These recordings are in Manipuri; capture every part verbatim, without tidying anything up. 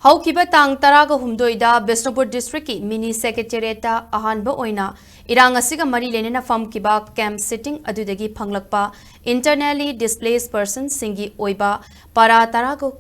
ꯍꯧꯈꯤꯕ ꯇꯥꯡ ꯇꯔꯥꯒ ꯍꯨꯝꯗꯣꯏꯗ ꯕꯤꯁꯅꯨꯄꯨꯔ ꯗꯤꯁꯇ꯭ꯔꯤꯛꯀꯤ ꯃꯤꯅꯤ ꯁꯦꯀ꯭ꯔꯦꯇꯦꯔꯤꯌꯦꯠꯇ ꯑꯍꯥꯟꯕ ꯑꯣꯏꯅ ꯏꯔꯥꯡ ꯑꯁꯤꯒ ꯃꯔꯤ ꯂꯩꯅꯅ ꯐꯝꯈꯤꯕ ꯀꯦꯝꯞ ꯁꯤꯇꯤꯡ ꯑꯗꯨꯗꯒꯤ ꯐꯪꯂꯛꯄ ꯏꯟꯇꯔꯅꯦꯂꯤ ꯗꯤꯁꯄ꯭ꯂꯦꯁ ꯄꯔꯁꯟꯁꯤꯡꯒꯤ ꯑꯣꯏꯕ ꯄꯥꯔꯥ ꯇꯔꯥꯒ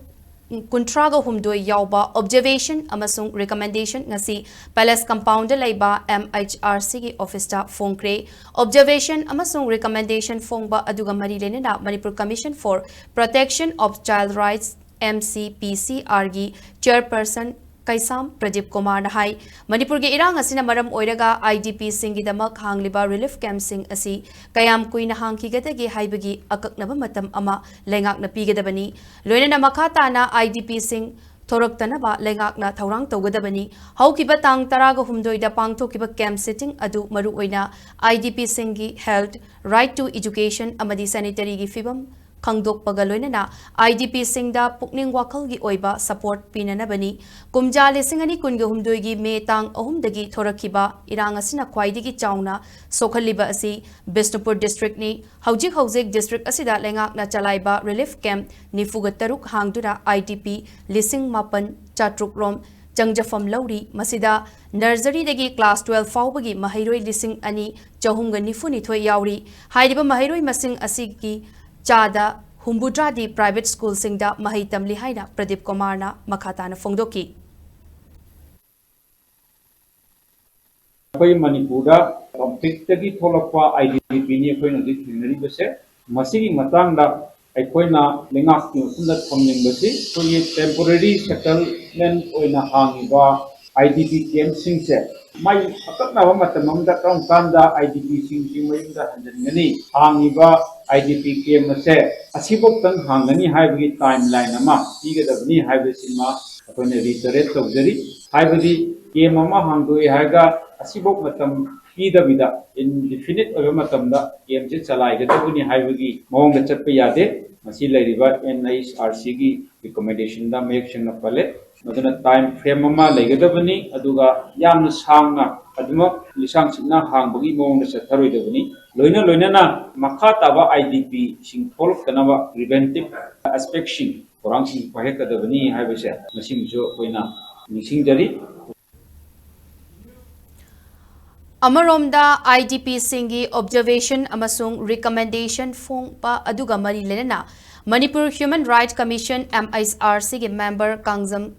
ꯀꯨꯟꯊ꯭ꯔꯥꯒ ꯍꯨꯝꯗꯣꯏ ꯌꯥꯎꯕ ꯑꯣꯕꯖꯔꯕꯦꯁꯟ ꯑꯃꯁꯨꯡ ꯔꯤꯀꯃꯦꯟꯗꯦꯁꯟ ꯉꯁꯤ ꯄꯦꯂꯦꯁ ꯀꯝꯄꯥꯎꯟꯗ ꯂꯩꯕ ꯑꯦꯝ ꯑꯩꯆ ꯑꯥꯔ ꯁꯤꯒꯤ ꯑꯣꯐꯤꯁꯇ ꯐꯣꯡꯈ꯭ꯔꯦ꯫ ꯑꯣꯕꯖꯔꯕꯦꯁꯟ ꯑꯃꯁꯨꯡ ꯔꯤꯀꯃꯦꯟꯗꯦꯁꯟ ꯐꯣꯡꯕ ꯑꯗꯨꯒ ꯃꯔꯤ ꯂꯩꯅꯅ Manipur commission for protection of child rights, M C P ꯁꯤ ꯑꯥꯔꯒꯤ ꯆꯦꯌꯔꯄꯔꯁꯟ ꯀꯩꯁꯥꯝ ꯄ꯭ꯔꯗꯤꯞ ꯀꯨꯃꯥꯔꯅ ꯍꯥꯏ, ꯃꯅꯤꯄꯨꯔꯒꯤ ꯏꯔꯥꯡ ꯑꯁꯤꯅ ꯃꯔꯝ ꯑꯣꯏꯔꯒ ꯑꯥꯏ ꯗꯤ ꯄꯤꯁꯤꯡꯒꯤꯗꯃꯛ ꯍꯥꯡꯂꯤꯕ ꯔꯤꯂꯤꯐ ꯀꯦꯝꯞꯁꯤꯡ ꯑꯁꯤ ꯀꯌꯥꯝ ꯀꯨꯏꯅ ꯍꯥꯡꯈꯤꯒꯗꯒꯦ ꯍꯥꯏꯕꯒꯤ ꯑꯀꯛꯅꯕ ꯃꯇꯝ ꯑꯃ ꯂꯩꯉꯥꯛꯅ ꯄꯤꯒꯗꯕꯅꯤ꯫ ꯂꯣꯏꯅꯅ ꯃꯈꯥ ꯇꯥꯅ ꯑꯥꯏ ꯗꯤ ꯄꯤꯁꯤꯡ ꯊꯣꯔꯛꯇꯅꯕ ꯂꯩꯉꯥꯛꯅ ꯊꯧꯔꯥꯡ ꯇꯧꯒꯗꯕꯅꯤ꯫ ꯍꯧꯈꯤꯕ ꯇꯥꯡ ꯇꯔꯥꯒ ꯍꯨꯝꯗꯣꯏꯗ ꯄꯥꯡꯊꯣꯛꯈꯤꯕ ꯀꯦꯝꯞ ꯁꯤꯇꯤꯡ ꯑꯗꯨ ꯃꯔꯨꯑꯣꯏꯅ I D ꯄꯤꯁꯤꯡꯒꯤ health, right to education ꯑꯃꯗꯤ ꯁꯦꯅꯤꯇꯔꯤꯒꯤ ꯐꯤꯕꯝ ꯈꯪꯗꯣꯛꯄꯒ ꯂꯣꯏꯅꯅ ꯑꯥꯏ ꯗꯤ ꯄꯤꯁꯤꯡꯗ ꯄꯨꯛꯅꯤꯡ ꯋꯥꯈꯜꯒꯤ ꯑꯣꯏꯕ ꯁꯄꯣꯔꯠ ꯄꯤꯅꯅꯕꯅꯤ꯫ ꯀꯨꯝꯖꯥ ꯂꯤꯁꯤꯡ ꯑꯅꯤ ꯀꯨꯟꯒ ꯍꯨꯝꯗꯣꯏꯒꯤ ꯃꯦ ꯇꯥꯡ ꯑꯍꯨꯝꯗꯒꯤ ꯊꯣꯔꯛꯈꯤꯕ ꯏꯔꯥꯡ ꯑꯁꯤꯅ ꯈ꯭ꯋꯥꯏꯗꯒꯤ ꯆꯥꯎꯅ ꯁꯣꯛꯍꯜꯂꯤꯕ ꯑꯁꯤ ꯕꯤꯁꯅꯨꯄꯨꯔ ꯗꯤꯁꯇ꯭ꯔꯤꯛꯅꯤ꯫ ꯍꯧꯖꯤꯛ ꯍꯧꯖꯤꯛ ꯗꯤꯁꯇ꯭ꯔꯤꯛ ꯑꯁꯤꯗ ꯂꯩꯉꯥꯛꯅ ꯆꯂꯥꯏꯕ ꯔꯤꯂꯤꯐ ꯀꯦꯝꯞ ꯅꯤꯐꯨꯒ ꯇꯔꯨꯛ ꯍꯥꯡꯗꯨꯅ ꯑꯥꯏ ꯗꯤ ꯄꯤ ꯂꯤꯁꯤꯡ ꯃꯥꯄꯟ ꯆꯥꯇ꯭ꯔꯨꯛ ꯔꯣꯝ ꯆꯪꯖꯐꯝ ꯂꯧꯔꯤ꯫ ꯃꯁꯤꯗ ꯅꯔꯖꯔꯤꯗꯒꯤ ꯀ꯭ꯂꯥꯁ ꯇꯨꯋꯦꯜꯐ ꯐꯥꯎꯕꯒꯤ ꯃꯍꯩꯔꯣꯏ ꯂꯤꯁꯤꯡ ꯑꯅꯤ ꯆꯍꯨꯝꯒ ꯅꯤꯐꯨ ꯅꯤꯊꯣꯏ ꯌꯥꯎꯔꯤ꯫ ꯍꯥꯏꯔꯤꯕ ꯃꯍꯩꯔꯣꯏ ꯃꯁꯤꯡ ꯑꯁꯤꯒꯤ ꯆꯥꯗ ꯍꯨꯝꯐꯨꯇꯔꯥꯗꯤ ꯄ꯭ꯔꯥꯏꯚꯦꯠ ꯁ꯭ꯀꯨꯜꯁꯤꯡꯗ ꯃꯍꯩ ꯇꯝꯂꯤ ꯍꯥꯏꯅ ꯄ꯭ꯔꯗꯤꯞ ꯀꯨꯃꯥꯔꯅ ꯃꯈꯥ ꯇꯥꯅ ꯐꯣꯡꯗꯣꯛꯈꯤ꯫ ꯑꯩꯈꯣꯏ ꯃꯅꯤꯄꯨꯔꯗ ꯀꯟꯐ꯭ꯂꯤꯛꯇꯒꯤ ꯊꯣꯛꯂꯛꯄ ꯑꯥꯏ ꯗꯤ ꯄꯤꯅꯤ ꯑꯩꯈꯣꯏꯅ ꯍꯧꯖꯤꯛ ꯊꯦꯡꯅꯔꯤꯕꯁꯦ꯫ ꯃꯁꯤꯒꯤ ꯃꯇꯥꯡꯗ ꯑꯩꯈꯣꯏꯅ ꯂꯩꯉꯥꯛꯀꯤ ꯃꯐꯝꯗ ꯊꯝꯅꯤꯡꯕꯁꯤ, ꯑꯩꯈꯣꯏꯒꯤ ꯇꯦꯝꯄꯣꯔꯦꯔꯤ ꯁꯦꯇꯜꯃꯦꯟ ꯑꯣꯏꯅ ꯍꯥꯡꯉꯤꯕ ꯑꯥꯏ ꯗꯤ ꯄꯤ ꯀꯦꯝꯞꯁꯤꯡꯁꯦ ꯃꯥꯏ ꯑꯀꯛꯅꯕ ꯃꯇꯝ ꯑꯃꯗ ꯀꯔꯝ ꯀꯥꯟꯗ ꯑꯥꯏ ꯗꯤ ꯄꯤꯁꯤꯡꯁꯤ ꯃꯌꯨꯝꯗ ꯍꯟꯖꯤꯟꯒꯅꯤ, ꯍꯥꯡꯉꯤꯕ ꯑꯥꯏ ꯗꯤ ꯄꯤ ꯀꯦꯝꯞ ꯑꯁꯦ ꯑꯁꯤꯐꯥꯎꯇꯪ ꯍꯥꯡꯒꯅꯤ ꯍꯥꯏꯕꯒꯤ ꯇꯥꯏꯝ ꯂꯥꯏꯟ ꯑꯃ ꯄꯤꯒꯗꯕꯅꯤ ꯍꯥꯏꯕꯁꯤꯃ ꯑꯩꯈꯣꯏꯅ ꯔꯤꯇꯔꯦꯠ ꯇꯧꯖꯔꯤ꯫ ꯍꯥꯏꯕꯗꯤ ꯀꯦꯝꯞ ꯑꯃ ꯍꯥꯡꯗꯣꯛꯑꯦ ꯍꯥꯏꯔꯒ ꯑꯁꯤꯐꯥꯎ ꯃꯇꯝ ꯄꯤꯗꯕꯤꯗ ꯏꯟꯗꯤꯐꯤꯅꯤꯠ ꯑꯣꯏꯕ ꯃꯇꯝꯗ ꯀꯦꯝꯞꯁꯦ ꯆꯂꯥꯏꯒꯗꯕꯅꯤ ꯍꯥꯏꯕꯒꯤ ꯃꯑꯣꯡꯗ ꯆꯠꯄ ꯌꯥꯗꯦ꯫ ꯃꯁꯤ ꯂꯩꯔꯤꯕ ꯑꯦꯟ ꯑꯩꯆ ꯑꯥꯔ ꯁꯤꯒꯤ ꯔꯤꯀꯃꯦꯟꯗꯦꯁꯟꯗ ꯃꯌꯦꯛ ꯁꯦꯡꯅ ꯄꯜꯂꯦ꯫ ꯃꯗꯨꯅ ꯇꯥꯏꯝ ꯐ꯭ꯔꯦꯝ ꯑꯃ ꯂꯩꯒꯗꯕꯅꯤ, ꯑꯗꯨꯒ ꯌꯥꯝꯅ ꯁꯥꯡꯅ ꯑꯗꯨꯃꯛ ꯂꯤꯁꯥꯡ ꯁꯤꯠꯅ ꯍꯥꯡꯕꯒꯤ ꯃꯑꯣꯡꯗ ꯆꯠꯊꯔꯣꯏꯗꯕꯅꯤ꯫ ꯂꯣꯏꯅ ꯂꯣꯏꯅꯅ ꯃꯈꯥ ꯇꯥꯕ ꯑꯥꯏ ꯗꯤ ꯄꯤꯁꯤꯡ ꯊꯣꯛꯂꯛꯇꯅꯕ ꯄ꯭ꯔꯤꯚꯦꯟꯇꯤꯞ ꯑꯦꯁꯄꯦꯛꯁꯤꯡ ꯊꯧꯔꯥꯡꯁꯤꯡ ꯄꯥꯏꯈꯠꯀꯗꯕꯅꯤ ꯍꯥꯏꯕꯁꯦ ꯃꯁꯤꯃꯁꯨ ꯑꯩꯈꯣꯏꯅ ꯅꯤꯡꯁꯤꯡꯖꯔꯤ꯫ ꯑꯃꯔꯣꯝꯗ, IDPꯁꯤꯡꯒꯤ observation ꯑꯃꯁꯨꯡ recommendation ꯐꯣꯡꯕ ꯑꯗꯨꯒ ꯃꯔꯤ ꯂꯩꯅꯅ Manipur Human Rights Commission, MHRCꯒꯤ member Kangjam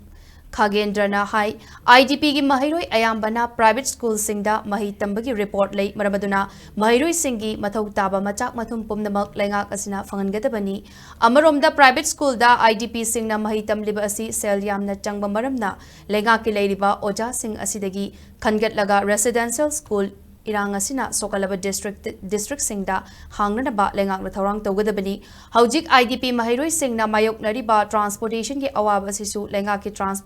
ꯈꯥꯒꯦꯟꯗ꯭ꯔꯅ ꯍꯥꯏ, IDPꯒꯤ ꯃꯍꯩꯔꯣꯏ ꯑꯌꯥꯝꯕꯅ private schoolꯁꯤꯡꯗ ꯃꯍꯩ ꯇꯝꯕꯒꯤ report ꯂꯩ, ꯃꯔꯝ ꯑꯗꯨꯅ ꯃꯍꯩꯔꯣꯏꯁꯤꯡꯒꯤ ꯃꯊꯧ ꯇꯥꯕ ꯃꯆꯥꯛ ꯃꯊꯨꯝ ꯄꯨꯝꯅꯃꯛ ꯂꯩꯉꯥꯛ ꯑꯁꯤꯅ ꯐꯪꯍꯟꯒꯗꯕꯅꯤ꯫ ꯑꯃꯔꯣꯝꯗ, private schoolꯗ IDPꯁꯤꯡꯅ ꯃꯍꯩ ꯇꯝꯂꯤꯕ ꯑꯁꯤ ꯁꯦꯜ ꯌꯥꯝꯅ ꯆꯪꯕ ꯃꯔꯝꯅ ꯂꯩꯉꯥꯛꯀꯤ ꯂꯩꯔꯤꯕ ꯑꯣꯖꯥꯁꯤꯡ ꯑꯁꯤꯗꯒꯤ ꯈꯟꯒꯠꯂꯒ residential school ꯏꯔꯥꯡ ꯑꯁꯤꯅ ꯁꯣꯛꯍꯜꯂꯕ district, districtꯁꯤꯡꯗ ꯍꯥꯡꯅꯅꯕ ꯂꯩꯉꯥꯛꯅ ꯊꯧꯔꯥꯡ ꯇꯧꯒꯗꯕꯅꯤ꯫ ꯍꯧꯖꯤꯛ IDP ꯃꯍꯩꯔꯣꯏꯁꯤꯡꯅ ꯃꯥꯌꯣꯛꯅꯔꯤꯕ transportationꯒꯤ ꯑꯋꯥꯕ ꯑꯁꯤꯁꯨ ꯂꯩꯉꯥꯛꯀꯤ trans-,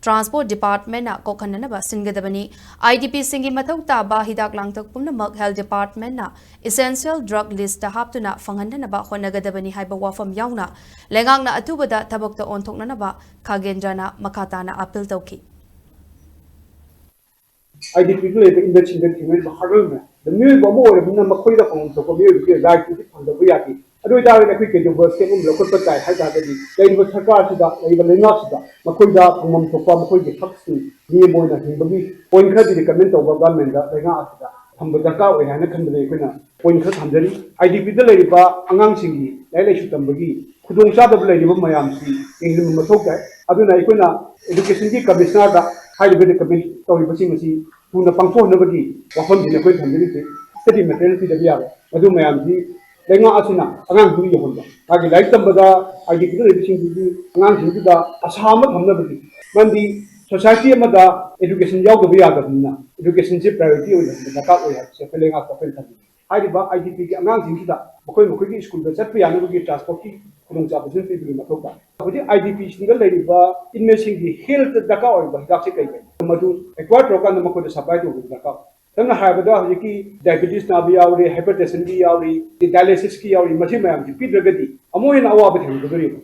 transport departmentꯅ ꯀꯣꯛꯍꯟꯅꯅꯕ ꯁꯤꯟꯒꯗꯕꯅꯤ꯫ IDPꯁꯤꯡꯒꯤ ꯃꯊꯧ ꯇꯥꯕ ꯍꯤꯗꯥꯛ ꯂꯥꯡꯊꯛ ꯄꯨꯝꯅꯃꯛ health departmentꯅ essential drug listꯇ ꯍꯥꯞꯇꯨꯅ ꯐꯪꯍꯟꯅꯅꯕ ꯍꯣꯠꯅꯒꯗꯕꯅꯤ ꯍꯥꯏꯕ ꯋꯥꯐꯝ ꯌꯥꯎꯅ ꯂꯩꯉꯥꯛꯅ ꯑꯊꯨꯕꯗ ꯊꯕꯛꯇ ꯑꯣꯟꯊꯣꯛꯅꯅꯕ ꯈꯥꯒꯦꯟꯗ꯭ꯔꯅ ꯃꯈꯥ ꯇꯥꯅ appeal ꯇꯧꯈꯤ꯫ IDPꯗ ꯂꯩꯕ inmateꯁꯤꯡꯗ ꯊꯦꯡꯅꯔꯤꯕ hurdleꯅꯦ꯫ ꯑꯗ ꯃꯤꯑꯣꯏꯕ ꯑꯃ ꯑꯣꯏꯔꯕꯅꯤꯅ ꯃꯈꯣꯏꯗ ꯐꯪꯐꯝ ꯊꯣꯛꯄ ꯃꯤꯑꯣꯏꯕꯒꯤ rightꯇꯨꯗꯤ ꯐꯪꯗꯕ ꯌꯥꯗꯦ꯫ ꯑꯗꯨ ꯑꯣꯏꯇꯥꯔꯒꯗꯤ ꯑꯩꯈꯣꯏ ꯀꯩꯗꯧꯕ step ꯑꯃ ꯂꯧꯈꯠꯄ ꯇꯥꯏ ꯍꯥꯏ ꯇꯥꯔꯒꯗꯤ ꯂꯩꯔꯤꯕ ꯁꯔꯀꯥꯔꯁꯤꯗ, ꯂꯩꯔꯤꯕ ꯂꯩꯉꯥꯛꯁꯤꯗ ꯃꯈꯣꯏꯗ ꯐꯪꯐꯝ ꯊꯣꯛꯄ ꯃꯈꯣꯏꯒꯤ ꯍꯛꯁꯤꯡ, ꯃꯤ ꯑꯃ ꯑꯣꯏꯅ ꯍꯤꯡꯕꯒꯤ point ꯈꯔꯗꯤ recommend ꯇꯧꯕ governmentꯗ ꯂꯩꯉꯥꯛ ꯑꯁꯤꯗ ꯊꯝꯕ ꯗꯔꯀꯥꯔ ꯑꯣꯏ ꯍꯥꯏꯅ ꯈꯟꯕꯗ ꯑꯩꯈꯣꯏꯅ point ꯈꯔ ꯊꯝꯖꯔꯤ꯫ IDPꯗ ꯂꯩꯔꯤꯕ ꯑꯉꯥꯡꯁꯤꯡꯒꯤ ꯂꯥꯏꯔꯤꯛ ꯂꯥꯏꯁꯨ ꯇꯝꯕꯒꯤ ꯈꯨꯗꯣꯡꯆꯥꯗꯕ ꯂꯩꯔꯤꯕ ꯃꯌꯥꯝꯁꯤ ꯌꯦꯡꯁꯤꯟꯕ ꯃꯊꯧ ꯇꯥꯏ꯫ ꯑꯗꯨꯅ ꯑꯩꯈꯣꯏꯅ educationꯒꯤ commissionerꯗ ꯍꯥꯏꯔꯤꯕ recommend ꯇꯧꯔꯤꯕꯁꯤꯡ ꯑꯁꯤ ꯊꯨꯅ ꯄꯥꯡꯊꯣꯛꯍꯟꯅꯕꯒꯤ ꯋꯥꯐꯝꯁꯤꯅꯤ ꯑꯩꯈꯣꯏꯅ ꯊꯝꯖꯔꯤꯁꯦ꯫ Study material ꯄꯤꯗꯕ ꯌꯥꯔꯣꯏ꯫ ꯃꯗꯨ ꯃꯌꯥꯝꯁꯤ ꯂꯩꯉꯥꯛ ꯑꯁꯤꯅ ꯑꯉꯥꯡꯁꯤꯡꯗ ꯌꯧꯍꯟꯕ, ꯃꯥꯒꯤ ꯂꯥꯏꯔꯤꯛ ꯇꯝꯕꯗ IDPꯗ ꯂꯩꯕꯁꯤꯡꯗꯨꯒꯤ ꯑꯉꯥꯡꯁꯤꯡꯗꯨꯗ ꯑꯁꯥ ꯑꯃ ꯊꯝꯅꯕꯒꯤ, ꯃꯔꯝꯗꯤ society ꯑꯃꯗ education ꯌꯥꯎꯗꯕ ꯌꯥꯗꯕꯅꯤꯅ educationꯁꯦ priority ꯑꯣꯏꯅ ꯗꯔꯀꯥꯔ ꯑꯣꯏ ꯍꯥꯏꯕꯁꯦ ꯑꯩꯈꯣꯏ ꯂꯩꯉꯥꯛꯇ ꯑꯩꯈꯣꯏꯅ ꯊꯝꯖꯅꯤꯡꯉꯤ꯫ ꯍꯥꯏꯔꯤꯕ IDPꯒꯤ ꯑꯉꯥꯡꯁꯤꯡꯁꯤꯗ ꯃꯈꯣꯏ ꯃꯈꯣꯏꯒꯤ ꯁ꯭ꯀꯨꯜꯗ ꯆꯠꯄ ꯌꯥꯅꯕꯒꯤ transportꯀꯤ ꯈꯨꯗꯣꯡꯆꯥꯕꯁꯤꯡ ꯄꯤꯕꯒꯤ ꯃꯊꯧ ꯇꯥꯏ꯫ ꯍꯧꯖꯤꯛ IDPꯁꯤꯡꯗ ꯂꯩꯔꯤꯕ inmateꯁꯤꯡꯒꯤ healthꯇ ꯗꯔꯀꯥꯔ ꯑꯣꯏꯔꯤꯕ ꯍꯤꯗꯥꯛꯁꯦ ꯀꯩ ꯀꯩꯅꯣ, ꯃꯗꯨ require ꯇꯧꯔꯀꯥꯟꯗ ꯃꯈꯣꯏꯗ supply ꯇꯧꯕꯒꯤ ꯗꯔꯀꯥꯔ ꯑꯣꯏ꯫ ꯁꯝꯅ ꯍꯥꯏꯔꯕꯗ ꯍꯧꯖꯤꯛꯀꯤ diabetes ꯅꯥꯕ ꯌꯥꯎꯔꯤ, hypertensionꯒꯤ ꯌꯥꯎꯔꯤ, dialysisꯀꯤ ꯌꯥꯎꯔꯤ, ꯃꯁꯤ ꯃꯌꯥꯝꯁꯤ ꯄꯤꯗ꯭ꯔꯒꯗꯤ ꯑꯃꯨꯛ ꯍꯦꯟꯅ ꯑꯋꯥꯕ ꯊꯦꯡꯅꯒꯗꯧꯔꯤꯕ꯫